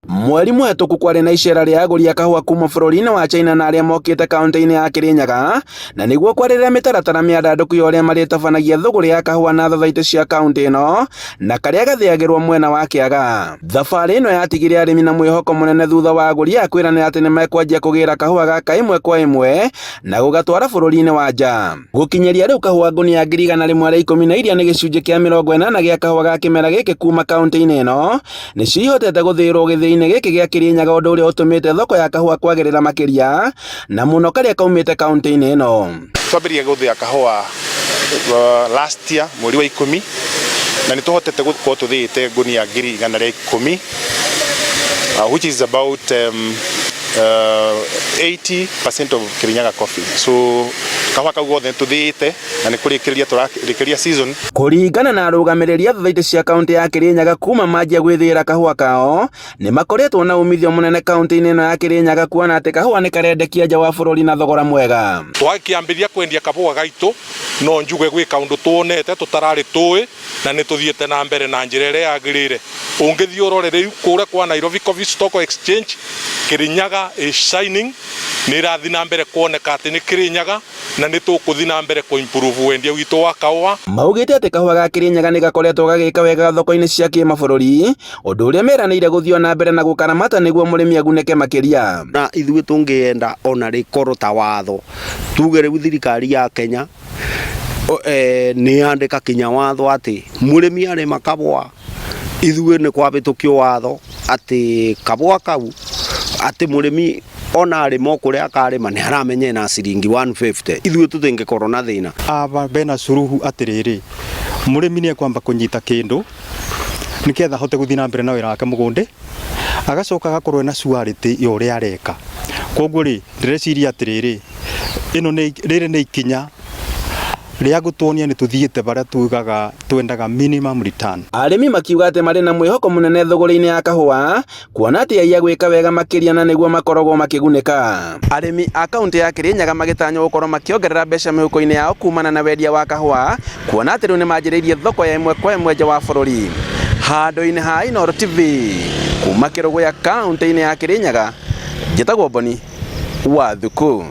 Mweri mũhetũku kwarĩ na icera rĩa agũri a kahũa kuma bũrũri-inĩ wa China na arĩa mokĩte kaunti-inĩ ya Kirinyaga na nĩguo kwarĩrĩria mĩtaratara mĩandandũku ya ũrĩa marĩtabanagia thũgũrĩ ya kahũa na thathaitĩ cia kaunti ĩno na karĩa gathĩagĩrwo mwena wa kĩaga. Thabarĩ ĩno yatigire arĩmi na mwĩhoko mũnene thutha wa agũri aya kwĩranĩra atĩ nĩmekwanjia kũgĩra kahũa gaka ĩmwe kwa ĩmwe na gũgatwara bũrũri-inĩ wa nja. Gũkinyĩria rĩu kahũa ngũnia 114,000 iria nĩ gĩcunjĩ kĩa 80 gĩa kahũa ga kĩmera gĩkĩ kuma kaunti-inĩ ĩno nĩcio ihotete gũthĩĩrwo gĩthĩi-inĩ gĩkĩ gĩa Kĩrĩnyaga ũndũ ũrĩa ũtũmĩte thoko ya kahũa kwagĩrĩra makĩria na mũno karĩa kaumĩte kaunti-inĩ ĩno. Twambĩrĩria gũthĩa kahũa last year mweri wa ikũmi na nĩ tũhotete gũkorwo tũthĩĩte ngũnia 110,000, which is about 80% of Kirinyaga coffee. So kahũa kau gothe nĩ tũthĩĩte na nĩ kũrĩkĩrĩria tũrarĩkĩrĩria season. Kũringana na arũgamĩrĩri a thathaitĩ cia kaunti ya Kirinyaga kuma manjia gwĩthĩĩra kahũa kao nĩ makoretwo na umithio mũnene kaunti-inĩ ĩno ya Kirinyaga kuona atĩ kahũa nĩ karendekia nja wa bũrũri na thogora mwega. Twakĩambĩrĩria kwendia kahũa gaitũ no njuge gwĩ kaũndũ tuonete tũtararĩ tũĩ na nĩ tũthiĩte na mbere na njĩra ĩrĩa yagĩrĩire. Ũngĩthiĩ ũrore rĩu kũrĩa kwa Nairobi Coffee Stock Exchange, Kirinyaga is shining, nĩ ĩrathiĩ na mbere kuoneka atĩ nĩ Kirinyaga na nĩ tũkũthiĩ na mbere kũ improve wendia witũ wa kahũa. Maugĩte atĩ kahũa ga Kirinyaga nĩ gakoretwo gagĩka wega thoko-inĩ cia kĩmabũrũri, ũndũ ũrĩa meranĩire gũthiĩ o na mbere na gũkaramata nĩguo mũrĩmi agunĩke makĩria. Na ithuĩ tũngĩenda ona rĩkorwo ta watho, tuge rĩu thirikari ya Kenya nĩ yandĩka kinya watho atĩ mũrĩmi arĩma kabũa, ithuĩ nĩ kwabĩtũkio watho atĩ kabũa kau atĩ mũrĩmi ona arĩma o kũrĩa akarĩma nĩ aramenya ena ciringi 150, ithuĩ tũtingĩkorwo na thĩna. Aba bena suruhu atĩrĩrĩ, mũrĩmi nĩ ekwamba kũnyita kĩndũ nĩgetha ahote gũthiĩ na mbere na wĩra wake mũgũnda, agacoka agakorwo ena surety ya ũrĩa areka. Koguo rĩ, ndĩreciria atĩrĩrĩ, ĩno nĩ rĩrĩ nĩ ikinya rĩa gũtuonia nĩ tũthiĩte barĩa tugaga twendaga minimum return. Arĩmi makiuga atĩ marĩ na mwĩhoko mũnene thũgũrĩ-inĩ ya kahũa kuona atĩ aiya gwĩka wega makĩria na nĩguo makoragwo makĩgunĩka. Arĩmi a kaunti ya Kirinyaga magĩtanywo gũkorwo makĩongerera mbeca mĩhuko-inĩ yao kumana na wendia wa kahũa kuona atĩ rĩu nĩmanjĩrĩirie thoko ya ĩmwe kwa ĩmwe nja wa bũrũri. Handũ-inĩ ha Inooro TV kuma Kĩrũgũya kaunti-inĩ ya Kirinyaga, njĩtagwo Boni wa Thuku.